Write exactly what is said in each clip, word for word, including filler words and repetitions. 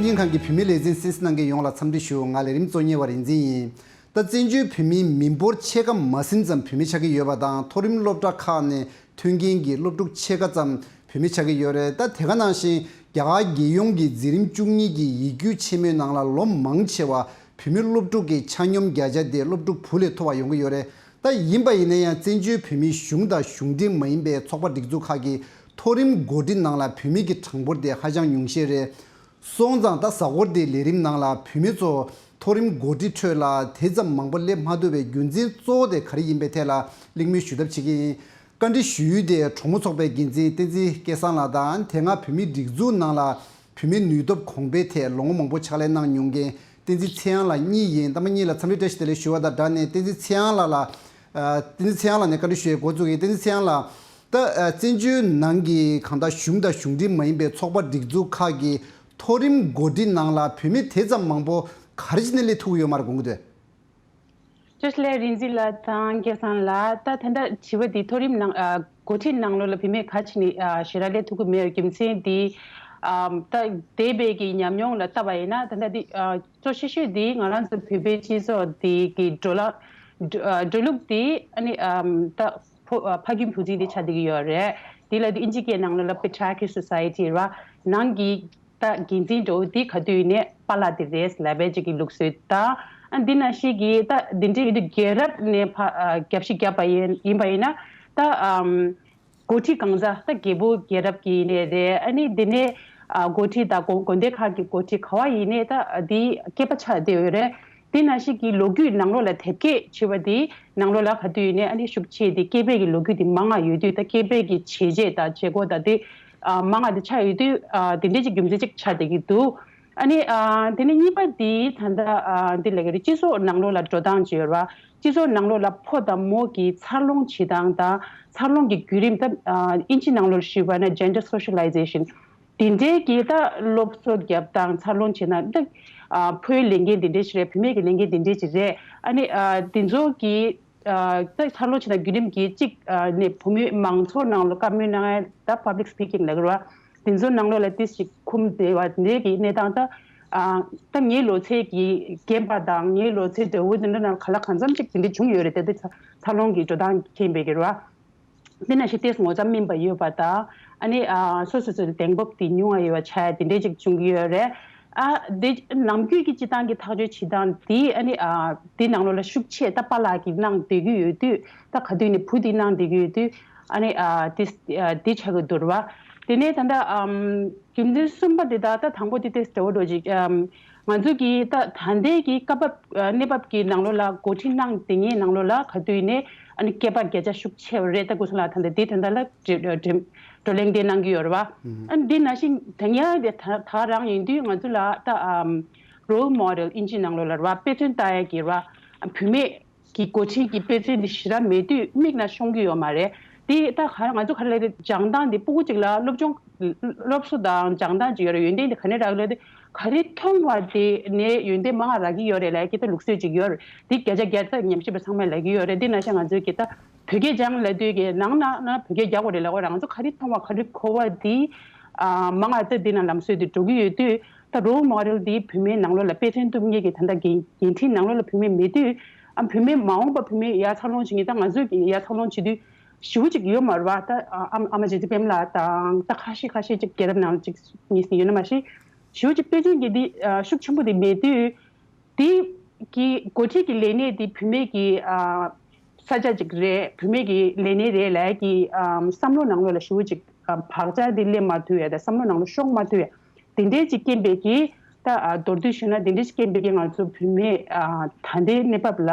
ཉིན་ཁང་གི་བུད་མེད་ལས་འཛིན་གསན་གཟིགས་གནང་མཁན་ཡོངས་ལ་འཚམས་འདྲི་ཞུ། ང་ལས་རིམ་གཙོ་གཉེར་བ་རིག་འཛིན་ཡིན། ད་བཙན་བྱོལ་བོད་མིའི་མི་འབོར་ཕྱེད་ཀ་མ་ཟིན་ཙམ་བུད་མེད་ཆགས་ཀྱི་ཡོད་པ་དང་། མཐོ་རིམ་སློབ་གྲྭ་ཁག་ནས་ཐོན་མཁན་གྱི་སློབ་ཕྲུག་ཕྱེད་ཀ་ཙམ་བུད་མེད་ཆགས་ཀྱི་ཡོད་རེད། ད་དེ་ག་ནང་བཞིན་རྒྱ་གར་རྒྱལ་ཡོངས་ཀྱི་འཛིན་རིམ་བཅུ་གཉིས་ཀྱི་ཡིག་རྒྱུགས་ཆེན་མོའི་ནང་ལ་ལོ་མང་ཆེ་བ་བུད་མེད་སློབ་ཕྲུག་གི་ཆ་སྙོམས་བརྒྱ་ཆ་དེ་སློབ་ཕྲུག་བུ་ལས་མཐོ་བ་ཡོང་གི་ཡོད་རེད། ད་ཡིན་པ་ཡིན་ན་ཡང་བཙན་བྱོལ་བོད་མིའི་གཞུང་དང་གཞུང་འབྲེལ་མ་ཡིན་པའི་ཚོགས་པ་སྒྲིག་འཛུགས་ཁག་གི་མཐོ་རིམ་འགོ་ཁྲིད་ནང་ལ་བུད་མེད་ཀྱི་གྲངས་འབོར་དེ་ཧ་ཅང་ཉུང་ཤས་རེད། སོང་ཙང་ད་གཟའ་འཁོར་འདིའི་ལས་རིམ་ནང་ལ་བུད་མེད་ཚོ་མཐོ་རིམ་འགོ་ཁྲིད་ཁྲོད་ལ་དེ་ཙམ་མང་པོ་སླེབས་མ་ཐུབ་པའི་རྒྱུ་མཚན་གཙོ་བོ་དེ་ག་རེ་ཡིན་པའི་ཐད་ལ་གླེང་མོལ་ཞུ་ཐབས་བྱེད་ཀྱི་ཡིན། བཀའ་འདྲི་ཞུ་ཡུལ་དེ་གྲོགས་མོ་ཚོགས་པའི་འགན་འཛིན་བསྟན་འཛིན་སྐལ་བཟང་ལགས་དང་། དེ་སྔ་བོད་མིའི་སྒྲིག་འཛུགས་ནང་ལ་བུད་མེད་ནུས་སྟོབས་གོང་འཕེལ་ཐད་ལོ་ངོ་མང་པོ་ཕྱག་ལས་གནང་མྱོང་མཁན་བསྟན་འཛིན་ཚེ་དབྱངས་ལགས་གཉིས་ཡིན། ད་མ་གཉིས་ལ་འཚམས་འདྲི་བཀྲ་ཤིས་བདེ་ལེགས་ཞུ་བ་དང་སྦྲགས་ནས། བསྟན་འཛིན་ཚེ་དབྱངས་ལགས་ལ་ཨ། བསྟན་འཛིན་ཚེ་དབྱངས་ལགས་ནས་བཀའ་འདྲི་ཞུ་ཡའི་འགོ་བཙུགས་ཡིན། བསྟན་འཛིན་ཚེ་དབྱངས་ལགས། ད་ཨ། བཙན་བྱོལ་ནང་གི་གང་ལྟར་གཞུང་དང་གཞུང་འབྲེལ་མ་ཡིན་པའི་ཚོགས་པ་སྒྲིག་འཛུགས་ཁག་གི་མཐོ་རིམ་འགོ་ཁྲིད་ནང་ལ་བུད་མེད་དེ་ཙམ་མང་པོ་ག་རེ་བྱས་ནས་སླེབས་ཐུབ་ཀྱི་ཡོད་མ་རེད་དགོངས་ཀྱི་འདུག། བཀྲ་ཤིས་བདེ་ལེགས་རིག་འཛིན་ལགས་དང་སྐལ་བཟང་ལགས། ད་ད་ལྟ་དྲི་བ་འདི་མཐོ་རིམ་ནང་ཨ། འགོ་ཁྲིད་ནང་ལོགས་ལ་བུད་མེད་ག་རེ་བྱས་ནས་ཨ། ཞེ་དྲག་སླེབས་ཐུབ་ཀྱི་མེད་པའི་རྒྱུ་མཚན་འདི་ཨ། ད་འདས་པའི་གི་ཉམས་མྱོང་ལ་བལྟས་པ་ཡིན་ན། ད་ལྟ་འདི་ཨ། གཙོ་ཆེ་ཤོས་འདི་ང་རང་ཚོ་བོད་པའི་སྤྱི་ཚོགས་འདི་གི་འགྲོ་ལ་འགྲོ་ཨ། འགྲོ་ལུགས་འདི་ཨ་ནི་ཨམ། ད་ཕོ་ཨ། ཕ་རྒན་བུ་འཛིན་འདི་ཆགས་བསྡད་ཀྱི་ཡོད་རེད། འདི་ལ་འདི་ཨིན་ཇི་སྐད་ནང་ལོགས་ལ་patriarchal society རེད་བ། ནང་གི་ད་འགན་འཛིན་འདྲ་བོ་འདི་ག་དུས་ནས་པཱ་ལགས་དེ་རེད་ལབ་པའི་ཅིག་གི་ལུགས་སྲོལ་དང་། ཨ་འདི་ནང་བཞིན་གྱི་ད་འདི་འདྲའི་ཡོད་དུས་རྒྱལ་རབས་ནས་ཕ་ཨ། རྒྱབ་བཤིག་བརྒྱབ་པ་ཡིན་ཡིན་པ་ཡིན་ན། ད་ཨམ། འགོ་ཁྲིད་གང་ཟག་ད་རྒྱལ་པོ་རྒྱལ་རབས་ཀྱི་ཡིན་ནའི་རེད། ཨ་ནི་འདི་ནས་ཨ། འགོ་ཁྲིད་དང་དགོན་དགོན་སྡེ་ཁག་གི་འགོ་ཁྲིད་ག་བ་ཡིན་ནའི་ད་འདི་སྐྱེས་པ་ཆགས་བསྡད་ཡོད་རེད། དེ་ནང་བཞིན་གྱི་ལོ་རྒྱུས་ནང་ལོགས་ལ་དེབ་སྐྱེལ་བྱས་པ་དེ་ནང་ལོགས་ལ་ག་དུས་ཡིན་ནའི་ཨ་ནི་ཤུགས་ཆེ་དེ་སྐྱེས་པའི་གི་ལོ་རྒྱུས་དེ་མང་ང་ཡོད་དུས། ད་སྐྱེས་པའི་གི་བྱས་རྗེས་དང་བྱེད་སྒོ་དང་དེ་ཨ། མང་ང་དེ་ཆགས་ཡོད་དུས་ཨ། དེ་འདྲའི་ཅིག་རྒྱུ་མཚན་ཅིག་ཆགས་བསྡད་ཀྱི་འདུག། ཨ་ནི་ཨ། དེ་ནས་གཉིས་པ་དེ་ད་ལྟ་ཨ། འདི་ལབ་ཀྱི་རེད། སྤྱི་ཚོགས་ནང་ལོགས་ལ་འགྲོ་སྟངས་ཅིག་ཡོད་རེད་བ། སྤྱི་ཚོགས་ནང་ལོགས་ལ་ཕོ་དང་མོ་གི་འཚར་ལོངས་བྱེད་སྟངས་དང་འཚར་ལོངས་ཀྱི་བརྒྱུད་རིམ། ད་ཨ། ཨིན་ཇི་ནང་ལོགས་ཞུས་པ་ན་gender socialization དེ་འདྲའི་གི་ད་སློབ་གསོ་རྒྱབ་སྟངས། འཚར་ལོངས་བྱེད་སྟངས་ད་ཨ། ཕོའི་ལས་འགན་དེ་འདྲ་ཞིག་རེད། བུད་མེད་ཀྱི་ལས་འགན་དེ་འདྲ་ཞིག་རེད། ཨ་ནི་ཨ། དེ་ཚོ་གི་ཨ། ད་འཚར་ལོངས་བྱེད་སྟངས་བརྒྱུད་རིམ་གྱི་གཅིག་ཨ། ནས་བུད་མེད་མང་ཚོགས་ནང་ལ་བཀའ་མོལ་གནང་ཡ་ད་public speaking ལབ་ཀྱི་རེད་བ། དེ་ཚོ་ནང་ལོགས་ལ་ཏོག་ཙམ་འཁུམས་བསྡད་པ་འདྲའི་གི་གནས་སྟངས། ད་ཨ། ད་ངའི་ལོ་ཚད་ཀྱི་རྒན་པ་དང་ངའི་ལོ་ཚད་འདྲ་བོ་དེ་འདྲ་ནང་ག་ལ་གང་འཚམ་ཅིག་དེ་འདྲ་བྱུང་ཡོད་རེད། དེ་དེ་འཚར་ལོངས་ཀྱི་འགྲོ་སྟངས་མཁྱེན་པའི་གི་རེད་བ། དེ་ནང་བཞིན་ཏོག་ཙམ་ངོ་ཚ་སྨིན་པ་ཡོད་པ་དང་། ཨ་ནི་ཨ། སོ་སོ་སོའི་གདེང་སྤོབས་དེ་ཉུང་བ་ཡོད་པ་ཆགས་ཡ་དེ་འདྲའི་ཅིག་བྱུང་གི་ཡོད་རེད། ཨ། དེ་ནམ་རྒྱུན་གྱི་སྤྱིར་བཏང་གི་ཐག་གཅོད་བྱེད་སྟངས་དེ་ཨ་ནི་ཨ། དེ་ནང་ལོགས་ལ་ཤུགས་ཆེ་ད་པཱ་ལགས་ཀྱིས་གནང་བསྡད་ཀྱི་ཡོད་དུས། ད་ག་དུས་ནས་བུ་དེས་གནང་བསྡད་ཀྱི་ཡོད་དུས། ཨ་ནི་ཨ། དེ་ཨ། དེ་ཆགས་ཀྱི་འདུག་རེད་བ། དེ་ནས་ད་ལྟ་ཨམ། རྒྱུ་མཚན་གསུམ་པ་དེ་ད་ད་དང་པོ་དེ་ཏོག་ཙམ་འདྲ་བོ་འགྲོ་ཅིག། ཨམ། ང་ཚོ་གི་ད་ད་ལྟའི་གི་སྐབས་བབ་ཨ། གནས་བབ་ཀྱི་ནང་ལོགས་ལ་འགོ་ཁྲིད་གནང་བསྡད་མཁན་ནང་ལོགས་ལ་ག་དུས་ནས་ཨ་ནི་སྐྱེས་པ་བརྒྱ་ཆ་ཤུགས་ཆེ་བ་རེད། ད་སྐུ་སྲུང་ལགས་ད་ལྟ་དེ་ད་ལྟ་ལ་བགྲོ་བགྲོ་བགྲོ་གླེང་དེ་གནང་གི་ཡོད་རེད་བ། ཨ་འདི་ནང་བཞིན་ད་ཡང་དེ་ད་ད་རང་ཡིན་དུས་ང་ཚོ་ལ་ད་ཨམ། role model ཨིན་ཇི་ནང་ལོགས་ལ་རེད་བ། དཔེ་མཚོན་ལྟ་ཡ་གི་རེད་བ། བུད་མེད་ཀྱི་འགོ་ཁྲིད་ཀྱི་དཔེ་མཚོན་འདི་ཞེ་དྲག་མེད་དུས་མིག་ནང་ཤོང་གི་ཡོད་མ་རེད། དེ་ད་ག་རེ་ང་ཚོ་ག་རེ་ལབ་དུས་སྦྱང་སྟངས་འདི་སྤུ་གུ་གཅིག་ལ་སློབ་སྦྱོང་སློབ་གསོ་དང་སྦྱང་སྟངས་ཅིག་ཡོད་རེད། ཡོན་ཏན་འདི་ག་ནས་རག་གི་ལབ་དུས་ག་རེ་མཐོང་བ་དེ་ནས་ཡོན་ཏན་མང་ང་རག་གི་ཡོད་རེད་ལབ་ཀྱི་ད་ལུགས་སྲོལ་ཅིག་ཡོད་རེད། འདི་བརྒྱ་ཆ་བརྒྱ་ད་ཉམས་ཞིབ་པ་ཚང་མས་ལབ་ཀྱི་ཡོད་རེད། འདི་ནང་བཞིན་ང་ཚོའི་གི་ད་བོད་སྐད་སྦྱང་ལབ་དུས་གི་ནང་ན་ན་བོད་སྐད་རྒྱག་དགོས་རེད་ལབ་ཀྱི་རེད། ང་ཚོ་ག་རེ་མཐོང་བ་ག་རེ་གོ་བ་འདི་ཨ་མང་ང་ད་འདི་ནང་ལམ་སྲོལ་འདི་འགྲོ་གི་ཡོད་དུས། ད་role model འདི་བུད་མེད་ནང་ལོགས་ལ་དཔེ་མཚོན་སྟོན་མཁན་གྱི་ད་ལྟ་འགན་འགན་འཁྲི་ནང་ལོགས་ལ་བུད་མེད་མེད་དུས། ཨ་བུད་མེད་མ་འོངས་པ་བུད་མེད་ཡར་འཚར་ལོངས་བྱེད་མཁན་ད་ང་ཚོས་ཀྱི་ཡར་འཚར་ལོངས་བྱེད་དུས་ཞེ་པོ་ཅིག་ཡོད་མ་རེད་བ། ད་ཨ་ཨ་མ་རྗེ་བཙུན་པད་མ་ལགས་དང་ད་ཁ་ཤས་ཁ་ཤས་ཅིག་རྒྱལ་རབས་ནང་ཅིག་གཉིས་ཡོད་ན་མ་གཞི་ཞེ་པོ་ཅིག་དཔེ་མཚོན་གྱི་འདི་ཨ་ཤུགས་ཆེན་པོ་འདི་མེད་དུས། དེ་གི་འགོ་ཁྲིད་ཀྱི་ལས་གནས་དེ་བུད་མེད་ཀྱི་ཨ་ས་ཆ་ཅིག་རེད། བུད་མེད་ཀྱི་ལས་གནས་རེད་ལབ་ཀྱི་ཨ་བསམ་བློ་ནང་ལོགས་ལ་ཞེ་པོ་ཅིག་ཨ་བག་ཆགས་དེ་སླེབས་མ་ཐུབ་ཡ་དང་བསམ་བློ་ནང་ལོགས་ཤོང་མ་ཐུབ་ཡ་དེ་འདྲས་ཅིག་རྐྱེན་པས་ཀྱི་ད་ཨ་མདོར་བསྡུས་ཞུས་ན་དེ་འདྲས་ཅིག་རྐྱེན་པས་ཀྱི་ང་ཚོ་བུད་མེད་ཨ་ད་ལྟའི་གནས་བབ་ལ་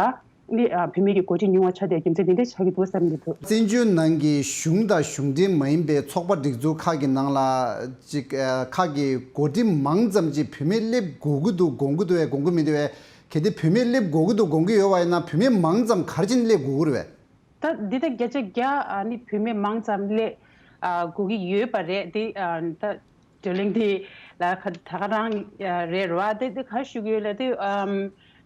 ནི་ཨ་བུད་མེད་ཀྱི་འགོ་ཁྲིད་ཉུང་བ་ཆགས་བསྡད་རྒྱུ་མཚན་དེ་འདྲས་ཆགས་ཀྱི་འདུག་བསམ་གྱི་འདུག། བཙན་བྱོལ་ནང་གི་གཞུང་དང་གཞུང་འབྲེལ་མ་ཡིན་པའི་ཚོགས་པ་སྒྲིག་འཛུགས་ཁག་གི་ནང་ལ་ཅིག་ཨ་ཁག་གི་འགོ་ཁྲིད་མང་ཙམ་ཅིག་བུད་མེད་སླེབས་དགོས་ཀྱི་འདུག་དགོངས་ཀྱི་འདུག་བས་དགོངས་ཀྱི་མི་འདུག་བས། གལ་ཏེ་བུད་མེད་སླེབས་དགོས་ཀྱི་འདུག་དགོངས་ཀྱི་ཡོད་པ་ཡིན་ན་བུད་མེད་མང་ཙམ་ག་རེ་བྱས་ནས་སླེབས་དགོས་ཀྱི་རེད་བས། ད་འདི་ལྟར་བརྒྱ་ཆ་བརྒྱ་ཨ་ནི་བུད་མེད་མང་ཙམ་སླེབས་ཨ་དགོས་ཀྱི་ཡོད་པ་རེད་དེ། ཨ་ད་བགྲོ་གླེང་དེ་ལ་ཁ་ད་ག་རང་ཨ་རེད་རེད་བ། དེ་དེ་ག་ཞུ་གི་ཡོད་ལབ་དུས་ཨམ་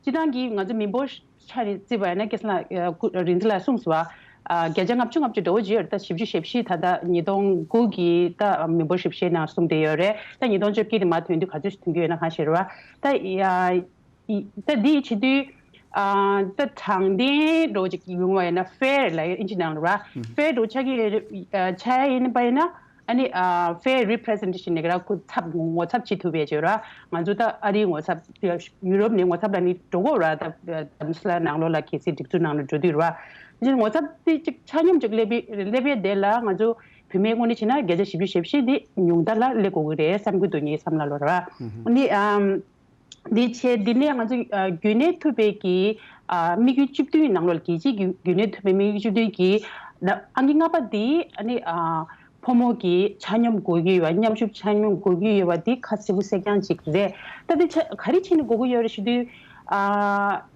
སྤྱིར་བཏང་གི་ང་ཚོ་མི་འབོར་ཆ་ནས་བརྩིས་པ་ཡིན་ན་སྐལ་བཟང་ལགས་ཨ་སྐུ་རིག་འཛིན་ལགས་གསུངས་སོང་བ། ཨ་བརྒྱ་ཆ་ལྔ་བཅུ་ལྔ་བཅུ་འདྲ་བོ་ཅིག་ཡོད་རེད། ད་བཞི་བཅུ་ཞེ་བཞི་ད་ལྟ་ཉིས་སྟོང་དགུ་གི་ད་མི་འབོར་ཞེ་བཞི་ནང་གསུངས་བསྡད་ཡོད་རེད། ད་ཉིས་སྟོང་བཅོ་བརྒྱད་དེ་མར་ཐོན་དུས་ག་ཚོད་ཞིག་ཐོན་གྱི་ཡོད་ན་གང་ཤེས་རེད་བ། ད་ཡ་ད་འདི་བྱེད་དུས་ཨ་ད་དྲང་བདེན་འདྲ་བོ་ཅིག་ཡོང་བ་ཡིན་ན་fair་ལབ་ཡ་ཨིན་ཇི་ནང་ལ་ར། fair་འདྲ་བོ་ཆགས་ཀྱི་ཡོད་རེད། ཨ་ཆགས་ཡ་ཡིན་པ་ཡིན་ན། ཨ་ནི་ཨ་fair representation་ནས་ར་ཁོ་ཚབ་ངོ་ཚབ་བྱེད་ཐུབ་པའི་བྱས་ར། ང་ཚོ་ད་ཨ་རིའི་ངོ་ཚབ་ཡུ་རོབ་ནས་ངོ་ཚབ་ལ་ནི་འགྲོ་གོ་ར། ད་ཨ་དམ་སྲི་ལ་ནང་ལོགས་ལ་གལ་སྲིད་སྒྲིག་འཛུགས་ནང་ལ་འགྲོ་དུས་ར། ཨ་ནི་ངོ་ཚབ་དེ་ཅིག་ཆ་སྙོམས་ཅིག་སླེབས་པའི་སླེབས་པའི་དེ་ལ་ང་ཚོ་བུད་མེད་དངོས་གནས་བྱས་ན་བརྒྱ་ཆ་བཞི་བཅུ་ཞེ་བཞི་དེ་ཉུང་མཐའ་ལ་སླེབས་དགོས་ཀྱི་རེད་བསམ་གྱི་འདུག་ངའི་བསམ་བློ་ལ་ར། ཨ་ནི་ཨམ། འདི་བྱས་འདི་ནས་ང་ཚོ་ཨ་རྒྱུན་གནས་ཐུབ་པའི་གི་ཨ་དམིགས་ཡུལ་བཅུ་བདུན་ནང་ལོགས་རྒྱལ་སྤྱིའི་རྒྱུན་རྒྱུན་གནས་ཐུབ་པའི་དམིགས་ཡུལ་བཅུ་བདུན་གྱི་ཨ་ཨང་ཀི་ལྔ་པ་འདི་ཨ་ནི་ཨ་ཕོ་མོ་གི་ཆ་སྙོམས་དགོས་ཀྱི་ཡོད་པ། མཉམ་ཞུགས་ཆ་སྙོམས་དགོས་ཀྱི་ཡོད་པ་འདི་ཁ་གསལ་པོ་གསལ་རྐྱང་ཅིག་རེད། ད་འདི་ཆ་ག་རེ་བྱས་ནས་དགོས་ཀྱི་ཡོད་རེད་ཞུ་དུས་ཨ་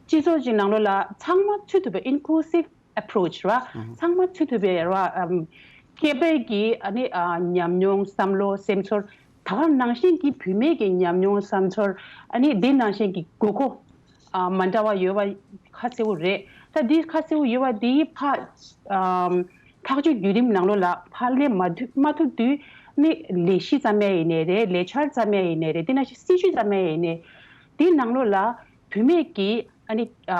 སྤྱི་ཚོགས་ཀྱི་ནང་ལོགས་ལ་ཚང་མ་ཚུད་ཐུབ་པའི་inclusive approach་ར། ཚང་མ་ཚུད་ཐུབ་པའི་ར། ཨམ། སྐྱེས་པའི་གི་ཨ་ནི་ཨ་ཉམས་མྱོང་བསམ་བློ་སེམས་ཚོར། ད་ག་ནང་བཞིན་གྱི་བུད་མེད་ཀྱི་ཉམས་མྱོང་བསམ་ཚོར། ཨ་ནི་དེ་ནང་བཞིན་གྱི་དགོས་མཁོ་ཨ་མ་འདྲ་བ་ཡོད་པ་ཁ་གསལ་པོ་རེད། ད་འདི་ཁ་གསལ་པོ་ཡོད་པ་འདི་ཕ་ཨམ་ཐག་གཅོད་བརྒྱུད་རིམ་ནང་ལོགས་ལ་ཕ་སླེབས་མ་ཐུབ་མ་ཐུབ་དུས་ནི་ལས་གཞི་ཙམ་ཡང་ཡིན་ནའི་རེད། ལས་འཆར་ཙམ་ཡང་ཡིན་ནའི་རེད། དེ་ནང་བཞིན་སྲིད་ཇུས་ཙམ་ཡང་ཡིན་ནའི་དེ་ནང་ལོགས་ལ་བུད་མེད་ཀྱི་ཨ་ནི་ཨ་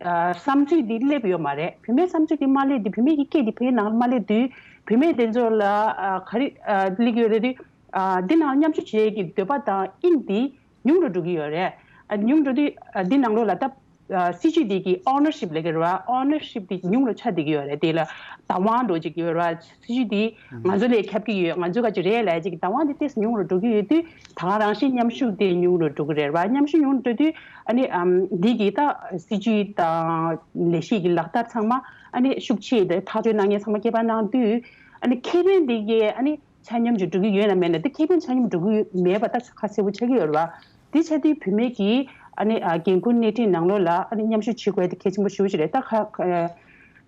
ཨ་བསམ་ཚུལ་འདི་སླེབས་ཡོད་མ་རེད། བུད་མེད་བསམ་ཚུལ་འདི་མ་སླེབས་དུས་བུད་མེད་ཀྱི་སྐད་འདི་བོད་ནང་མ་སླེབས་དུས་བུད་མེད་དེ་ཚོ་ལ་ཨ་ག་རེ་ཨ་སླེབས་ཀྱི་ཡོད་རེད་དུས་ཨ་འདི་ནང་མཉམ་ཞུགས་བྱེད་ཀྱི་འདོད་པ་དང་དབྱིངས་འདི་ཉུང་རུ་འགྲོ་གི་ཡོད་རེད། ཨ་ཉུང་འགྲོ་དུས་ཨ་འདི་ནང་ལོགས་ལ་ད་ཨ་སྲིད་ཇུས་འདི་གི་ཨོ་ནར་ཤིབ་ལབ་ཀྱི་རེད་བ། ཨོ་ནར་ཤིབ་འདི་ཉུང་རུ་ཆགས་བསྡད་ཀྱི་ཡོད་རེད། དེ་ལ་བདག་དབང་འདྲ་བོ་ཅིག་ཡོད་རེད་བ། སྲིད་ཇུས་འདི་ང་ཚོ་ལས་ཁྱབ་ཀྱི་ཡོད། ང་ཚོ་ག་ཅིག་རེད་ལབ་ཅིག་གི་བདག་དབང་འདི་ཏོག་ཙམ་ཉུང་རུ་འགྲོ་གི་ཡོད་དུས་ད་ག་རང་བཞིན་མཉམ་ཞུགས་དེ་ཉུང་རུ་འགྲོ་གི་རེད་བ། མཉམ་ཞུགས་ཉུང་རུ་འགྲོ་དུས་ཨ་ནི་ཨམ་འདི་གི་ད་སྲིད་ཇུས་དང་ལས་གཞི་གི་ལག་བསྟར་ཚང་མ་ཨ་ནི་ཤུགས་ཆེ་དེ་ཐག་གཅོད་གནང་མཁན་ཚང་མ་སྐྱེས་པ་གནང་དུས་ཨ་ནི་ཁེ་ཕན་འདི་གི་ཨ་ནི་ཆ་སྙོམས་ཅིག་འགྲོ་གི་ཡོད་ན་མེད་ན། དེ་ཁེ་ཕན་ཆ་སྙོམས་འགྲོ་གི་མེད་པ་ད་ཁ་གསལ་པོ་ཆགས་ཀྱི་ཡོད་རེད་བ། དེ་བྱས་དུས་བུད་མེད་ཀྱི་ཨ་ནི་ཨ་འགན་ཁུར་སྣེ་ཁྲིད་ནང་ལོགས་ལ་ཨ་ནི་མཉམ་ཞུགས་བྱེད་དགོས་དེ་གལ་ཆེན་པོ་ཞེ་པོ་ཅིག་རེད། ད་ཁ་ཁ་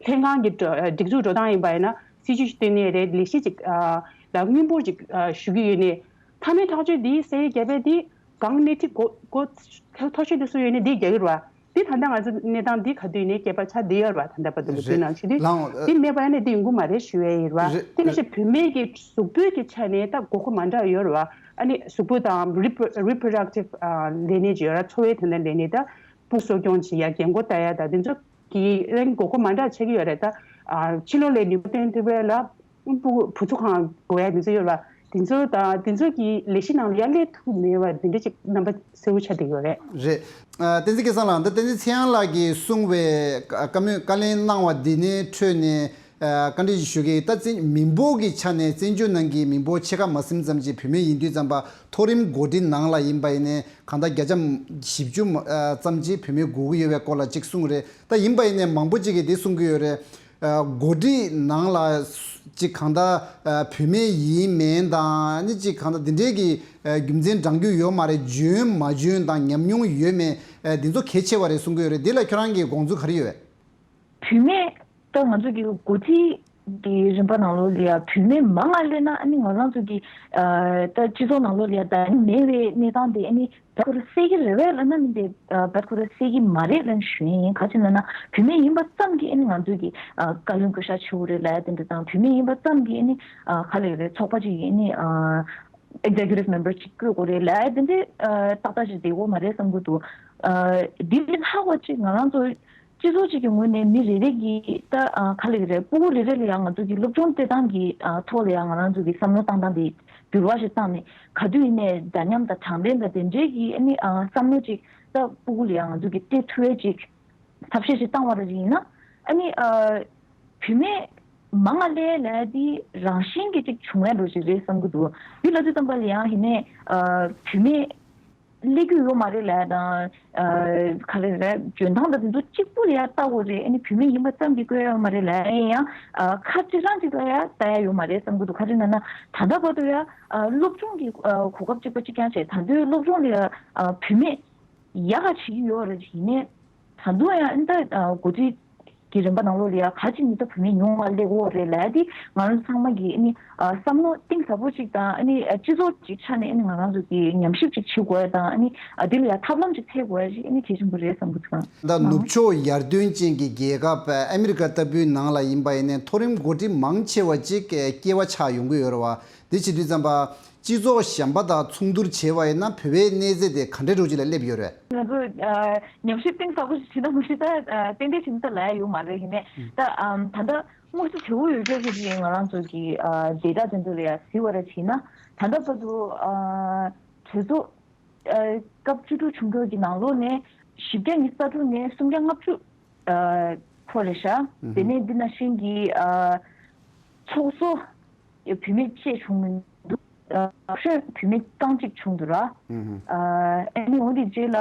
ལྷན་ཁང་གི་འགྲོ་སྒྲིག་འཛུགས་འགྲོ་སྟངས་ཡིན་པ་ཡིན་ན་སྲིད་ཇུས་ཤིག་བཏོན་ནའི་རེད། ལས་གཞི་ཅིག་ཨ་ལ་དངུལ་འབོར་ཅིག་ཨ་ཞུ་གི་ཡོད་ནའི་མཐའ་མའི་ཐག་གཅོད་འདི་སའི་རྒྱ་བལ་འདི་གང་སྣེ་ཁྲིད་གོ་གོ་མཐོ་ཤོས་དེ་སུ་ཡོད་ནའི་འདི་རྒྱག་གི་རེད་བ། འདི་ད་ལྟ་ང་ཚོ་གནས་སྟངས་འདི་ག་དུས་ནས་སྐྱེས་པ་ཆགས་བསྡད་ཡོད་རེད་བ། ད་ལྟ་བར་དུ་ལོ་རྒྱུས་རེད། ནང་བཞིན་དུ་ལའང་འདི་མེད་པ་ཡིན་ན་འདི་ཡོང་གི་མ་རེད་ཞུ་ཡས་ཡིན་རེད་བ། རེད། དེ་ནང་བཞིན་བུད་མེད་ཀྱི་གཟུགས་པོའི་གི་ཆ་ནས་ད་དགོས་མཁོ་མ་འདྲ་ཡོད་རེད་བ། ཨ་ནི་གཟུགས་པོ་དང་repro- reproductive་ཨ་ལས་གནས་ཅིག་ཡོད་རེད། འཚོ་བའི་དོན་དུ་ལས་གནས་ད་སྤུ་གསོ་སྐྱོང་བྱེད་ཡ་རྒན་རྒོན་ལྟ་ཡ་ད་འདི་ཚོ་གི་ཨ་ནི་དགོས་མཁོ་མ་འདྲ་ཆགས་ཀྱི་ཡོད་རེད། ད་ཨ་ཕྱི་ལོགས་ལ་ནུས་པ་བཏོན་ཐུབ་ཡ་ལ་བུ་བུ་ཚོ་གང་དགོས་ཡ་དེ་ཚོ་ཡོད་རེད་བ། དེ་ཚོ་དང་དེ་ཚོ་གི་ལས་གཞི་ནང་ལ་ཡར་སླེབས་ཐུབ་མེད་པ་འདི་འདྲ་ཅིག་རྣམ་པ་གསལ་པོ་ཆགས་བསྡད་ཡོད་རེད། རེད། ཨ་བསྟན་འཛིན་སྐལ་བཟང་ལགས། འདི་བསྟན་འཛིན་ཚེ་དབྱངས་ལགས་ཀྱིས་གསུངས་པའི་བཀའ་བཀའ་མོལ་བཀའ་ལན་གནང་བ་འདི་ནས་འཕྲོས་ནས་ཨ་བཀའ་འདྲི་ཞིག་ཞུ་གི་ཡིན། ད་བཙན་མི་འབོར་གྱི་ཆ་ནས་བཙན་བྱོལ་ནང་གི་མི་འབོར་ཕྱེད་ཀ་མ་ཟིན་ཙམ་གྱི་བུད་མེད་ཡིན་དུས་ཙམ་པ་མཐོ་རིམ་འགོ་ཁྲིད་ནང་ལ་ཡིན་པ་ཡིན་ནའི་གང་ལྟར་བརྒྱ་ཆ་བཞི་བཅུ་མ་ཨ་ཙམ་གྱི་བུད་མེད་དགོས་ཀྱི་ཡོད་པའི་སྐོར་ལ་གཅིག་གསུངས་རེད། ད་ཡིན་པ་ཡིན་ནའི་མང་པོ་གཅིག་གིས་འདི་གསུང་གི་ཡོད་རེད། ཨ་འགོ་ཁྲིད་ནང་ལ་ཅིག་གང་ལྟར་ཨ་བུད་མེད་ཡིན་མིན་དང་ཨ་ནི་ཅིག་གང་ལྟར་འདི་འདྲའི་གི་ཨ་རྒྱུ་མཚན་བགྲང་རྒྱུ་ཡོད་མ་རེད། འཇོན་མ་འཇོན་དང་ཉམས་མྱོང་ཡོད་མེད་ཨ་འདི་ཚོ་གལ་ཆེ་བ་རེད་གསུང་གི་ཡོད་རེད། འདི་ལ་ཁྱོད་རང་གི་དགོངས་ཚུལ་ག་རེ་ཡོད། བུད་མེད་ད་ང་ཚོ་གི་འགོ་ཁྲིད་ཀྱི་རིམ་པ་ནང་ལོགས་ལ་ཡ་བུད་མེད་མང་ང་སླེབས་ན་ཨ་ནི་ང་རང་ཚོ་གི་ཨ་ད་སྤྱི་ཚོགས་ནང་ལོགས་ལ་ཡ་ད་མེད་པའི་གནས་སྟངས་དེ་ཨ་ནི་བར་སྐོར་སེལ་གྱི་རེད་པས་ལབ་ན་མི་འདི། བར་སྐོར་སེལ་གྱི་མ་རེད་ལབ་ཞུ་ཡིན། ག་ཅི་ལབ་ན་བུད་མེད་ཡིན་པ་ཙམ་གྱིས་ཨ་ནི་ང་ཚོ་གི་ཨ་བཀའ་བློན་སྐུ་ཞབས་ཆེ་བོ་རེད་ལབ་ཡ་དེ་འདྲ་དང་བུད་མེད་ཡིན་པ་ཙམ་གྱིས་ཨ་ནི་ཨ་ག་ལབ་ཡ་རེད། ཚོགས་པ་ཅིག་གི་ཨ་ནི་ཨ་executive member་ཅིག་བསྐོ་དགོས་རེད་ལབ་ཡ་དེ་འདྲའི་ཨ་ཏག་ཏག་ཅིག་བསྡད་ཡོད་མ་རེད་བསམ་གྱི་འདུག་ཨ་འདི་ལས་ལྷག་པ་ཅིག་ང་རང་ཚོ་སྤྱི་ཚོགས་གཅིག་གི་ངོས་ནས་མི་རེ་རེ་གིས་ད་ཨ་ག་ལབ་ཀྱི་རེད། སྤུ་གུ་རེ་རེ་ལ་ཡང་ང་ཚོ་གི་སློབ་སྦྱོང་སྤྲད་སྟངས་ཀྱི་ཨ་ཐོག་ལ་ཡང་ང་རང་ཚོ་གི་བསམ་བློ་བཏང་སྟངས་དེ་འགྱུར་བ་ཞིག་བཏང་ནས་ག་དུས་ཡིན་ནའི་འདྲ་མཉམ་དང་དྲང་བདེན་དང་དེ་འདྲའི་གི་ཨ་ནི་ཨ་བསམ་བློ་ཅིག་ད་སྤུ་གུ་ལ་ཡང་ང་ཚོ་གི་སྤྲད་ཐུབ་ཡས་ཅིག་ཐབས་ཤེས་ཅིག་བཏང་བ་རེ་ཡིན་ན་ཨ་ནི་ཨ་བུད་མེད་མང་ང་སླེབས་ལབ་ཡ་དེ་རང་བཞིན་གྱིས་ཅིག་བྱུང་ཡ་འདྲ་ཞིག་རེད་བསམ་གྱི་འདུག་འདི་ལབ་དུས་ཙམ་པ་ལ་ཡང་ཡིན་ནའི་ཨ་བུད་མེད་སླེབས་རྒྱུ་ཡོད་མ་རེད་ལབ་ཡ་དང་། ཨ་ག་རེ་རེད། འཇོན་ཐང་དང་དེ་ཚོ་གཅིག་པུ་ལ་ཡ་ལྟ་དགོས་རེད། ཨ་ནི་བུད་མེད་ཡིན་པ་ཙམ་གྱིས་བསྐོས་ཡོད་མ་རེད་ལབ་ཡ་ཡིན་ཡང་ཨ་ཁ་གཅིག་རང་གཅིག་ལ་ཡ་ལྟ་ཡ་ཡོད་མ་རེད་བསམ་གྱི་འདུག་ག་རེ་ལབ་ན་ད་ལྟ་བར་དུ་ཡ་ཨ་སློབ་སྦྱོང་གི་ཨ་གོ་སྐབས་གཅིག་པ་གཅིག་རྐྱང་བྱས། ད་དུང་སློབ་སྦྱོང་ལ་ཡ་ཨ་བུད་མེད་ཡག་ག་བྱེད་ཀྱི་ཡོད་རེད། ཡིན་ནའི་ད་དུང་ཡ་ཨ་ནི་ད་ཨ་འགོ་ཁྲིད་ གི་རིམ་པ་ནང་ལོགས་ལ་ཡ་ག་ཅིག་ནི་ད་བུད་མེད་ཉུང་བ་སླེབས་ཡོད་རེད་ལབ་ཡ་དེ་ང་རང་ཚང་མ་གི་ཨ་ནི་ཨ་བསམ་བློ་གཏིང་ཟབ་པོ་ཅིག་དང་ཨ་ནི་ཨ་སྤྱི་ཚོགས་ཀྱི་ཆ་ནས་ཨ་ནི་ང་རང་ཚོ་གི་ཉམས་ཞིབ་ཅིག་བྱེད་དགོས་ཡ་དང་ཨ་ནི་ཨ་དེ་ལ་ཡ་ཐབས་ལམ་ཅིག་འཚོལ་དགོས་ཡ་ཞིག་ཨ་ནི་གལ་ཆེན་པོ་རེད་བསམ་གི་འདུག་ད་ནུབ་ཕྱོགས་ཡར་ཐོན་ཅན་གྱི་རྒྱལ་ཁབ་ཨ་མི་རི་ཀ་ལྟ་བུའི་ནང་ལ་ཡིན་པ་ཡིན་ནའི་མཐོ་རིམ་འགོ་ཁྲིད་མང་ཆེ་བ་ཅིག་སྐྱེས་པ་ཆགས་ཡོང་གི་ཡོད་རེད་བ། དེ་བྱེད་དུས་ཙམ་པ། སྤྱི་ཚོགས་གཞན་པ་དང་མཚུངས་བསྡུར་བྱས་པ་ཡིན་ན་བོད་པའི་གནས་ཚད་དེ་ག་འདྲའི་འདྲ་བོ་ཅིག་ལ་སླེབས་ཡོད་རེད། ང་ཚོ་ཨ་ཉམས་ཞིབ་གཏིང་ཟབ་པོ་ཞིག་བྱེད་ན་མ་གཞི་ད་ཨ་ཏན་ཏན་བྱེད་ན་ད་ལབ་ཡ་ཡོད་མ་རེད། ཡིན་ནའི་ད་ཨམ་ད་ལྟ་དངོས་སུ་བྱེད་དགོས་ཡོད་ཀྱོག་ཅིག་ང་རང་ཚོ་གི་ཨ་ཌེ་ཊ་དེ་ཚོ་ལ་ཡ་གཟིགས་པ་ར་བྱས་ན་ད་ལྟ་བར་དུ་ཨ་གྲོས་ཚོགས་ཨ་སྐབས་བཅུ་དྲུག་བྱུང་ཀྱོག་གི་ནང་ལོགས་ནས་བཞི་བརྒྱ་ཉི་ཤུ་རྩ་དྲུག་ནས་སུམ་བརྒྱ་ལྔ་བཅུ་ཨ་འཕོ་རེད་ཤག་དེ་ནས་འདི་ནང་བཞིན་གྱི་ཨ་ཚོགས་གཙོ་བུད་མེད་བཅས་བྱུང་མི་འདུག་ཨ་ཁྲོན་བུད་མེད་རྐང་གཅིག་བྱུང་འདུག་ར། ཨ་ཨ་ནི་འོ་དེ་རྗེས་ལ་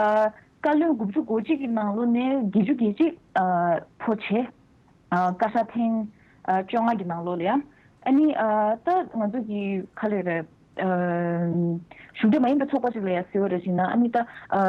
བཀའ་བློན་དགུ་བཅུ་གོ་གཅིག་གི་ནང་ལོགས་ནས་བརྒྱད་ཅུ་གྱ་གཅིག་ཨ་འཕོ་བྱས། ཨ་བཀའ་ཤག་ཐེངས་ཨ་བཅོ་ལྔ་གི་ནང་ལོགས་ལ་ཡ། ཨ་ནི་ཨ་ད་ང་ཚོ་གི་ག་རེ་རེད། ཨ་གཞུང་འབྲེལ་མ་ཡིན་པའི་ཚོགས་པ་ཅིག་ལ་ཡ་གཟིགས་པ་ར་བྱས་ན་ཨ་ནི་ད་ཨ་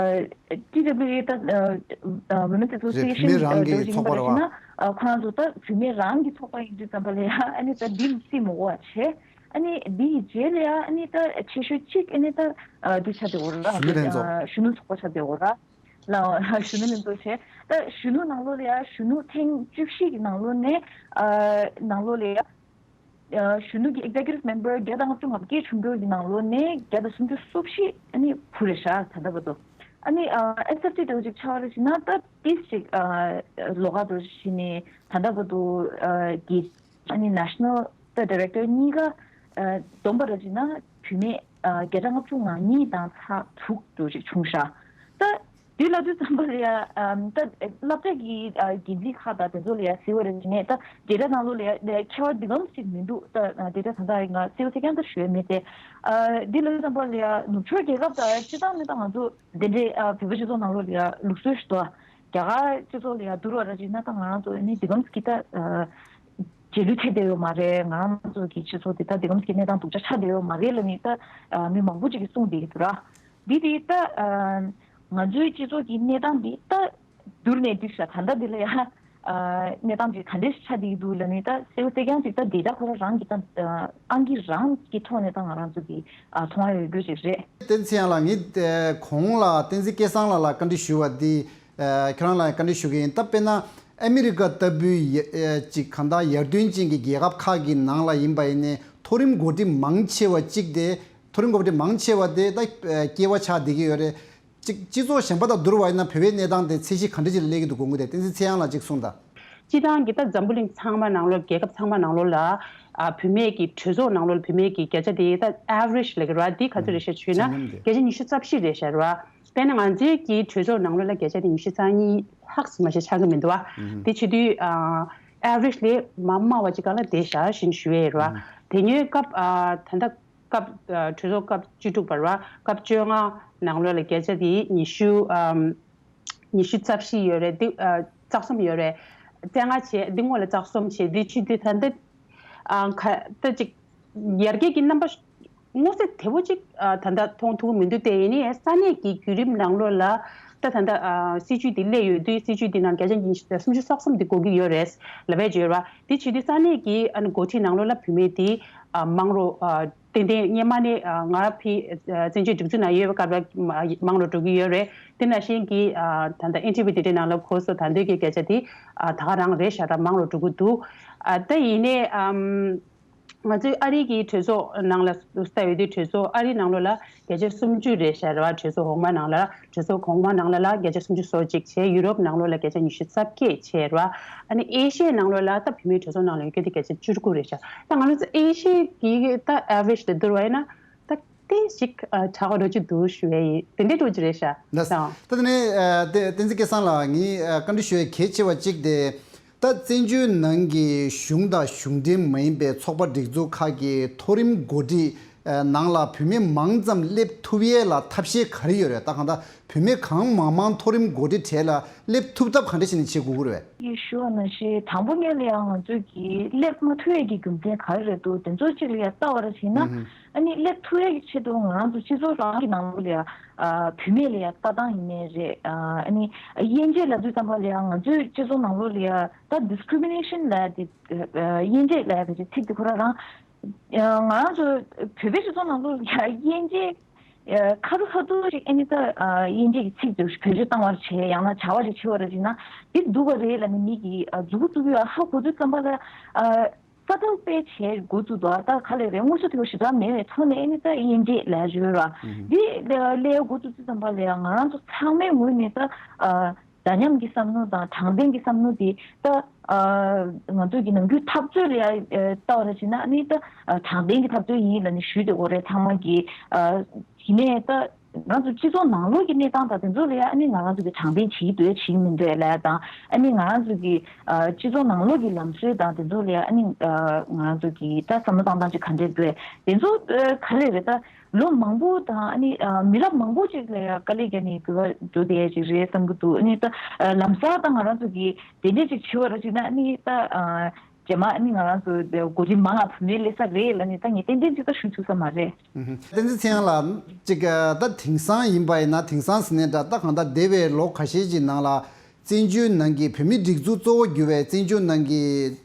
ཊི་ཌབ་ལིའུ་ཨེ་ད་ཨ་ཨ་Women's Association རེད། བུད་མེད་རང་གི་ཨ་ཚོགས་པ་རེད་བ། ཨ་ཁོ་རང་ཚོ་ད་བུད་མེད་རང་གི་ཚོགས་པ་ཡིན་དུས་ཙམ་པ་ལ་ཡ་ཨ་ནི་ད་འདི་རྩིས་མ་དགོས་པ་བྱས། ཨ་ནི་འདི་ཡི་རྗེས་ལ་ཡ་ཨ་ནི་ད་ཆེ་ཤོས་གཅིག་ཨ་ནི་ད་ཨ་འདི་ཆགས་བསྡད་ཡོད་རེད། གཞོན་ནུ་ལྷན་ཚོགས། ཨ་གཞོན་ནུ་ཚོགས་པ་ཆགས་བསྡད་ཡོད་རེད། ལ་གཞོན་ནུ་ལྷན་ཚོགས་བྱས། ད་གཞོན་ནུ་ནང་ལོགས་ལ་ཡ་གཞོན་ནུ་ཐེངས་བཅུ་བཞི་གི་ནང་ལོགས་ནས་ཨ་ནང་ལོགས་ལ་ཡ་ཨ་གཞོན་ནུ་གི་ཨེག་ཛེ་ཀུ་ཊིབ་མེམ་བར་བརྒྱ་དང་ལྔ་བཅུ་ང་བརྒྱད་བྱུང་ཡོད་ཀྱི་ནང་ལོགས་ནས་བརྒྱ་དང་སུམ་ཅུ་སོ་བཞི་ཨ་ནི་འཕོ་རེད་ཤག་ད་ལྟ་བར་དུ། ཨ་ནི་ཨ་ཨེས་ཨེཕ་ཊི་དེ་འདྲ་ཅིག་ཆགས་པ་རེད་ཟེར་ན་ད་ཏིས་ཅིག་ཨ་ལོགས་ཀ་འདྲ་ཅིག་བྱས་ནས་ད་ལྟ་བར་དུ་ཨ་གི་ཨ་ནི་ནེ་ཤ་ནལ་ད་ཌི་རེག་ཊར་གཉིས་ཀ་ཨ་བསྡོམས་པ་ར་བྱས་ན་བུད་མེད་ཨ་བརྒྱ་ཆ་ལྔ་བཅུ་ང་གཉིས་དང་ཚེག་དྲུག་འདྲ་ཅིག་བྱུང་ཤག་ད་དེ་ལབ་དུས་ཙམ་པ་ལ་ཡ་ཨམ་ད་སློབ་གྲྭ་གི་ཨ་འགན་འཛིན་ཁག་དང་དེ་ཚོ་ལ་ཡ་གཟིགས་པ་ར་བྱས་ནས་ད་ཌེ་ཊ་ནང་ལོགས་ལ་ཡ་ཁྱད་པར་འདི་གམ་ཞིག་མི་འདུག་ད་ཌེ་ཊ་ད་ལྟ་ང་གསལ་པོ་གསལ་རྐྱང་ད་ཞུ་ཡ་མེད་དེ། ཨ་འདི་ལབ་དུས་ཙམ་པ་ལ་ཡ་ནུབ་ཕྱོགས་རྒྱལ་ཁབ་དང་སྤྱིར་བཏང་ནས་ད་ང་ཚོ་དེ་འདྲའི་ཨ་བོད་པ་སྤྱི་ཚོགས་ནང་ལོགས་ལ་ཡ་ལུགས་སྲོལ་ཞིག་འདུག་རྒྱ་གར་སྤྱི་ཚོགས་ལ་ཡ་བསྡུར་བ་ར་བྱས་ན་ད་ང་རང་ཚོ་ནི་འདི་གམ་གྱི་ད་ཨ་རྗེས་ལུས་ཐེབས་བསྡད་ཡོད་མ་རེད། ང་རང་ཚོ་གི་སྤྱི་ཚོགས་འདི་ད་འདི་གམ་གྱི་གནས་སྟངས་སྡུག་ཅག་ཆགས་བསྡད་ཡོད་མ་རེད་ལབ་ནས་ད་ཨ་མི་མང་པོ་ཅིག་གིས་གསུངས་བསྡད་ཀྱི་འདུག་ར། འདི་དེ་ད་ཨ་ང་ཚོའི་སྤྱི་ཚོགས་ཀྱི་གནས་སྟངས་འདི་ད་བསྡུར་ནས་འདི་ཤ་ད་ལྟ་འདི་ལ་ཡ་ཨ་གནས་སྟངས་འདི་ག་འདྲས་ཆགས་བསྡད་ཀྱི་འདུག་ལབ་ནས་ད་གསལ་པོ་གསལ་རྐྱང་ཅིག་ད་ཌེ་ཊ་ཁོ་རང་རང་གི་ད་ཨ་ཨང་ཀི་རང་གི་ཐོག་ནས་ད་ང་རང་ཚོ་གི་ཨ་མཐོང་ཡ་ཡོད་རྒྱུ་ཅིག་རེད། བསྟན་འཛིན་ཚེ་དབྱངས་ལགས། ངས་ཨ་གོང་ལ་བསྟན་འཛིན་སྐལ་བཟང་ལགས་ལ་བཀའ་འདྲི་ཞུ་བ་འདི། ཨ་ཁྱེད་རང་ལ་བཀའ་འདྲི་ཞུ་གི་ཡིན། ད་དཔེར་ན་ཨ་མི་རི་ཀ་ལྟ་བུའི་ཡ་ཨ་ཅིག་གང་ལྟར་ཡར་ཐོན་ཅན་གྱི་རྒྱལ་ཁབ་ཁག་གི་ནང་ལ་ཡིན་པ་ཡིན་ནའི་མཐོ་རིམ་འགོ་ཁྲིད་མང་ཆེ་བ་གཅིག་དེ་མཐོ་རིམ་འགོ་ཁྲིད་མང་ཆེ་བ་དེ་ད་ཨ་སྐྱེས་པ་ཆགས་བསྡད་ཀྱི་ཡོད་རེད། གཅིག་སྤྱི་ཚོགས་གཞན་པ་དང་བསྡུར་བ་ཡིན་ན་བོད་པའི་གནས་སྟངས་དེ་ཚད་གཞི་ག་འདྲ་ཅིག་ལ་སླེབས་ཀྱི་འདུག་དགོངས་ཀྱི་དེ་བསྟན་འཛིན་ཚེ་དབྱངས་ལགས་གཅིག་གསུངས་དང་། སྤྱིར་བཏང་གི་ད་འཛམ་བུ་གླིང་ཚང་མ་ནང་ལོགས་རྒྱལ་ཁབ་ཚང་མ་ནང་ལོགས་ལ་ཨ་བུད་མེད་ཀྱི་གྲོས་ཚོགས་ནང་ལོགས་ལ་བུད་མེད་ཀྱི་བརྒྱ་ཆ་དེ་ད་ཨེ་ཝ་རེཇ་ལབ་ཀྱི་རེད་བ། འདི་ག་ཚོད་རེད་ཤག་ཞུས་ན་བརྒྱ་ཆ་ཉི་ཤུ་རྩ་བཞི་རེད་ཤག་རེད་བ། དཔེར་ན་ང་ཚོའི་གི་གྲོས་ཚོགས་ནང་ལོགས་ལ་བརྒྱ་ཆ་དེ་ཉི་ཤུ་རྩ་གཉིས་ལྷག་ཙམ་མ་ཞིག་ཆགས་ཀྱི་མི་འདུག་བ། དེ་བྱེད་དུས་ཨ་ཨེ་ཝ་རེཇ་ལས་མ་དམའ་བ་ཅིག་སྒང་ལ་བསྡད་ཤག་ཞེས་ཞུ་ཡས་རེད་བ། དེ་སྔོན་སྐབས་ཨ་ད་ལྟ་སྐབས་ཨ་གྲོས་ཚོགས་སྐབས་བཅུ་དྲུག་པ་རེད་བ། སྐབས་བཅོ་ལྔ་ནང་ལོགས་ལ་བརྒྱ་ཆ་དེ་ཉི་ཤུ་ཨམ་ཉི་ཤུ་རྩ་བཞི་ཡོད་རེད། འདི་ཨ་རྩ་གསུམ་ཡོད་རེད། རྩ་ལྔ་བྱས། འདི་སྔོན་ལ་རྩ་གསུམ་བྱས། འདི་བྱེད་དུས་ད་ལྟ་ཨ་ཁ་ད་ཅིག་ཡར་རྒྱས་ཀྱི་རྣམ་པ་མངོན་གསལ་དོད་པོ་ཅིག་ཨ་ད་ལྟ་མཐོང་ཐུབ་ཀྱི་མི་འདུག་དེ་ཡིན་ནའི་ས་གནས་ཀྱི་བརྒྱུད་རིམ་ནང་ལོགས་ལ་ད་ད་ལྟ་ཨ་སྲིད་ཇུས་འདི་སླེབས་ཡོད་དུས་སྲིད་ཇུས་འདི་ནང་བརྒྱ་ཆ་ཉི་ཤུ་སུམ་ཅུ་སོ་གསུམ་འདི་དགོས་ཀྱི་ཡོད་རེད་ལབ་པའི་བརྗོད་ར། འདི་བྱེད་དུས་ས་གནས་ཀྱི་ཨ་ནི་འགོ་ཁྲིད་ནང་ལོགས་ལ་བུད་མེད་འདི་ཨ་མང་རུ་ཨ་ཏན་ཏན་སྔོན་མ་ནས་ཨ་ང་ཕི་ཨ་བཙན་བྱོལ་སྒྲིག་འཛུགས་ནང་ཡོད་པའི་སྐབས་ལ་མ་མང་རུ་འགྲོ་གི་ཡོད་རེད། དེ་ནང་བཞིན་གྱི་ཨ་ད་ལྟ་ཨེན་ཊི་བྷི་དེ་འདྲའི་ནང་ལ་གོ་སོང་ད་འདོད་ཀྱི་སྐད་ཆ་དེ་ཨ་ད་ག་རང་རེད་ཤག་ར། མང་རུ་འགྲོ་གི་འདུག་ཨ་ད་ཡིན་ནའི་ཨམ་ང་ཚོའི་ཨ་རི་གི་གྲོས་ཚོགས་ནང་ལ་ལྟ་ཡོད་དུས་གྲོས་ཚོགས་ཨ་རི་ནང་ལོགས་ལ་བརྒྱ་ཆ་སུམ་ཅུ་རེད་ཤག་ར་བ། གྲོས་ཚོགས་འོག་མ་ནང་ལ་གྲོས་ཚོགས་གོང་མ་ནང་ལ་ལ་བརྒྱ་ཆ་སུམ་ཅུ་སོ་གཅིག་བྱས། ཡུ་རོབ་ནང་ལོགས་ལ་བརྒྱ་ཆ་ཉི་ཤུ་རྩ་བརྒྱད་བྱས་ར་བ། ཨ་ནི་ཨེ་ཤི་ཡའི་ནང་ལོགས་ལ་ད་བུད་མེད་གྲོས་ཚོགས་ནང་ལ་ཡོད་མཁན་དེ་བརྒྱ་ཆ་བཅུ་དགུ་རེད་ཤག་ད་ང་རང་ཚོ་ཨེ་ཤི་ཡའི་གི་ད་ཨེ་ཝ་རེཇ་དེ་བསྡུར་བ་ཡིན་ན་ད་ཏོག་ཙམ་ཨ་ཆག་སྒོ་འདྲ་ཅིག་འདུག་ཞུ་ཡས་ཡིན། དེ་འདྲའི་འདྲ་ཅིག་རེད་ཤག་ལགས། ད་དེ་ནས་ཨ་དེ་བསྟན་འཛིན་སྐལ་བཟང་ལགས། ངས་ཨ་བཀའ་འདྲི་ཞུ་ཡས་གལ་ཆེ་བ་གཅིག་དེ། ད་བཙན་བྱོལ་ནང་གི་གཞུང་དང་གཞུང་འབྲེལ་མ་ཡིན་པའི་ཚོགས་པ་སྒྲིག་འཛུགས་ཁག་གི་མཐོ་རིམ་འགོ་ཁྲིད་ ནང་ལ་བུད་མེད་མང་ཙམ་སླེབས་ཐུབ་ཡས་ལ་ཐབས་ཤེས་ག་རེ་ཡོད་རེད། ད་གང་ལྟར་བུད་མེད་གང་མང་མང་མཐོ་རིམ་འགོ་ཁྲིད་གྲས་ལ་སླེབས་ཐུབ་ཐབས་ག་འདྲ་བྱས་ནས་བྱེད་དགོས་ཀྱི་རེད། ཡེ་ཞུ་བ་ནང་བཞིན་དང་པོ་ཉིད་ལ་ཡང་ང་ཚོས་ཀྱིས་སླེབས་མ་ཐུབ་ཡས་ཀྱི་རྒྱུ་མཚན་ག་རེ་རེད་འདུག་དེ་ཚོ་གཅིག་ལ་ཡང་ལྟ་བར་བྱས་ན། ཨ་ནི་སླེབས་ཐུབ་ཡས་ཀྱི་ཆེད་དུ་ང་རང་ཚོ་སྤྱི་ཚོགས་རང་གི་ནང་ལོགས་ལ་ཡང་བུད་མེད་ལ་ཡང་ལྟ་སྟངས་ཡིན་ནའི་རེད། ཨ་ནི་དབྱེ་འབྱེད་ལབ་དུས་ཙམ་པ་ལ་ཡང་ང་ཚོའི་སྤྱི་ཚོགས་ནང་ལོགས་ལ་ཡང་ད་ཌིསི་ཀི་རི་མི་ནེ་ཤན་ལབ་ཡ་དེ་དབྱེ་འབྱེད་ལབ་ཡ་དེ་ཚིག་དེ་ཁོ་རང་རང་། ང་རང་ཚོ་བོད་པའི་སྤྱི་ཚོགས་ནང་ལོགས་ལ་དབྱེ་འབྱེད་ཁ་ཐུག་ཁ་ཐུག་ཅིག་ཨ་ནི་ད་དབྱེ་འབྱེད་ཀྱི་ཚིག་དེ་བེད་སྤྱོད་བཏང་བར་བྱས་ཡང་ན་བྱ་བ་ཅིག་བྱེད་པར་བྱས་ན་འདི་སྡུག་པ་རེད་ལབ་ནས་མི་གིས་མཛུབ་གུ་བཙུགས་ཡ་ཧ་གོ་དུས་ཙམ་པ་ལ་ས་ཐག་པས་བྱས་འགོ་བཙུགས་འདུག་ད་ག་ལེ་རེད། དངོས་སུ་དེ་བ་ཞེ་དྲག་མེད་པའི་ཐོག་ནས་ཨ་ནི་ད་དབྱེ་འབྱེད་ལབ་ཡ་ཅིག་ཡོད་ར། འདི་ལས་འགོ་བཙུགས་དུས་ཙམ་པ་ལ་ཡང་ང་རང་ཚོ་ཚང་མའི་ངོས་ནས་ད། འདྲ་མཉམ་གྱི་བསམ་བློ་དང་དྲང་བདེན་གྱི་བསམ་བློ་དེ་ད་ང་ཚོ་གི་ནམ་རྒྱུན་འཐབ་རྩོད་ལ་ཡ་ལྟ་བ་ར་བྱས་ན་ཨ་ནི་ད་དྲང་བདེན་གྱི་འཐབ་རྩོད་ཡིན་ལབ་ནས་ཞུས་བསྡད་ཀྱི་ཡོད་རེད་ཚང་མ་གིས། དེ་ནས་ད་ང་ཚོ་སྤྱི་ཚོགས་ནང་ལོགས་ཀྱི་གནས་སྟངས་དང་དེ་ཚོ་ལ་ཡ་ཨ་ནི་ང་རང་ཚོ་གི་དྲང་བདེན་བྱེད་ཀྱི་འདུག་བྱེད་ཀྱི་མི་འདུག་ལབ་ཡ་དང་ཨ་ནི་ང་རང་ཚོ་གི་སྤྱི་ཚོགས་ནང་ལོགས་ཀྱི་ལམ་སྲོལ་དང་དེ་ཚོ་ལ་ཡ་ཨ་ནི་ང་རང་ཚོ་གི་ད་བསམ་བློ་བཏང་སྟངས་ཅིག་ག་འདྲས་འདུག་དེ་ཚོ་ག་རེ་རེད་ད། ལོ་མང་པོ་དང་ཨ་ནི་མི་རབས་མང་པོ་ཅིག་ལ་ཡང་དཀའ་ལས་བརྒྱབ་ནས་འགྱུར་བ་འགྲོ་བསྡད་ཡ་ཅིག་རེད་བསམ་གྱི་འདུག་ཨ་ནི་ད་ལམ་སང་ད་ང་རང་ཚོ་གིས་དེ་འདྲས་ཅིག་བྱེད་པ་ར་ཅིག་ན་ཨ་ནི་ད་རྗེས་མ་ཨ་ནི་ང་རང་ཚོ་འགོ་ཁྲིད་མང་ང་བུད་མེད་སླེབས་ས་རེད་ལབ་ནས་ད་ངས་ཏན་ཏན་ཅིག་ད་ཞུ་ཐུབ་ས་མ་རེད། བསྟན་འཛིན་ཚེ་དབྱངས་ལགས་ཅིག་ད་དེང་སང་ཡིན་པ་ཡིན་ན་དེང་སང་ཟེར་ནས་འདྲ་ད་གང་ལྟར་འདས་པའི་ལོ་ཁ་ཤས་ཀྱི་ནང་ལ། བཙན་བྱོལ་ནང་གི་བོད་མིའི་སྒྲིག་འཛུགས་གཙོ་བོ་གྱུར་བའི་བཙན་བྱོལ་ནང་གི་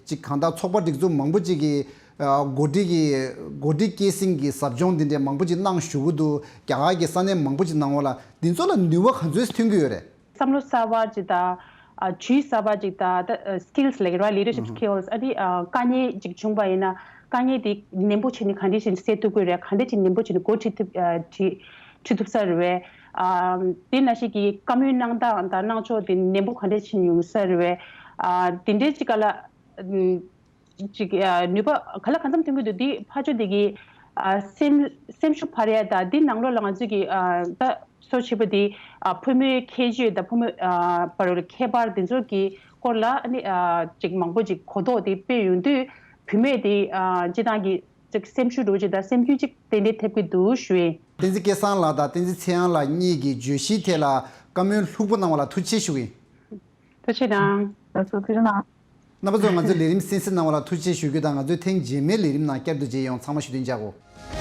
ཅིག་གང་ལྟར་ཚོགས་པ་སྒྲིག་འཛུགས་མང་པོ་ཅིག་གིས་འགོ་ཁྲིད་ཀྱི་འགོ་ཁྲིད་སྐྱེད་སྲིང་གི་ཟབ་སྦྱོང་འདི་འདྲའི་མང་པོ་ཅིག་གནང་བཞུགས་ཀྱི་འདུག་རྒྱ་གར་གྱི་ས་གནས་མང་པོ་ཅིག་ནང་འོག་ལ་འདི་ཚོ་ལ་ནུས་པ་ག་ཚོད་ཐོན་གྱི་ཡོད་རེད། བསམ་བློ་གསར་པ་ཅིག་དང་ཨ་ཇུས་གསར་པ་ཅིག་དང་ད་ཨ་སི་ཀིལ་སི་ལབ་ཀྱི་རེད་བ། ལི་ཌར་ཤིབ་སི་ཀིལ་སི། ཨ་ནི་ཨ་དཀའ་ངལ་ཅིག་བྱུང་པ་ཡིན་ན་དཀའ་ངལ་དེ་ནན་པོ་བྱས་ནས་ག་འདྲས་བྱས་ནས་སེལ་ཐུབ་ཀྱི་རེད། ག་འདྲས་བྱས་ནས་ནན་པོ་བྱས་ནས་འགོ་ཁྲིད་ཐུབ་ཨ་ཁྲིད་ཁྲིད་ཐུབ་ས་རེད་བས། ཨ་དེ་ནང་བཞིན་གྱི་བཀའ་མོལ་གནང་སྟངས་དང་གནང་ཕྱོགས་དེ་ནན་པོ་ག་འདྲས་བྱས་ནས་ཡོང་ས་རེད་བས། ཨ་དེ་འདྲས་ཅིག་ག་ལ་ཅིག་ཨ་ནུས་པ་ག་ལ་གང་འཚམ་ཐོན་གྱི་འདུག་དེ་ཕར་ཕྱོགས་དེ་གི་ཨ་སེམས་སེམས་ཤུགས་འཕར་ཡ་དང་དེ་ནང་ལོགས་ལ་ང་ཚོས་ཀྱི་ཨ་ད་གཙོ་ཆེ་པོ་དེ་ཨ་ཕོ་མོའི་ཁྱད་ཆོས་དང་ཕོ་མོ་ཨ་བར་ལ་ཁྱད་པར་དེ་ཚོ་གི་སྐོར་ལ་ཨ་ནི་ཨ་ཅིག་མང་པོ་ཅིག་གོ་རྟོགས་དེ་སྤེལ་ཡོང་དུས་བུད་མེད་དེ་ཨ་སྤྱི་བཏང་གི་ཅིག་སེམས་ཤུགས་འདྲ་བོ་ཅིག་དང་སེམས་རྒྱུད་ཅིག་ཏན་ཏན་ཐེབས་ཀྱི་འདུག་ཞུ་ཡིན། བསྟན་འཛིན་སྐལ་བཟང་ལགས་དང་བསྟན་འཛིན་ཚེ་དབྱངས་ལགས་གཉིས་ཀྱི་བརྗོད་གཞིའི་ཐད་ལ་བཀའ་མོལ་ལྷུག་པོ་གནང་བ་ལ་ཐུགས་རྗེ་ཆེ་ཞུ་གི་ཡིན། ཐུགས་རྗེ་གནང་། ལགས་སོ་ཐུགས་རྗེ་གནང་། རྣམ་པ་ཚོས་ང་ཚོའི་ལས་རིམ་གསན་གཟིགས་གནང་བ་ལ་ཐུགས་རྗེ་ཆེ་ཞུ་རྒྱུ་དང་། ང་ཚོའི་ཐེངས་རྗེས་མའི་ལས་རིམ་ནང་བསྐྱར་དུ་མཇལ་ཡོང་། ཚང་མ་ཞུ་དོན་བྱ་དགོས།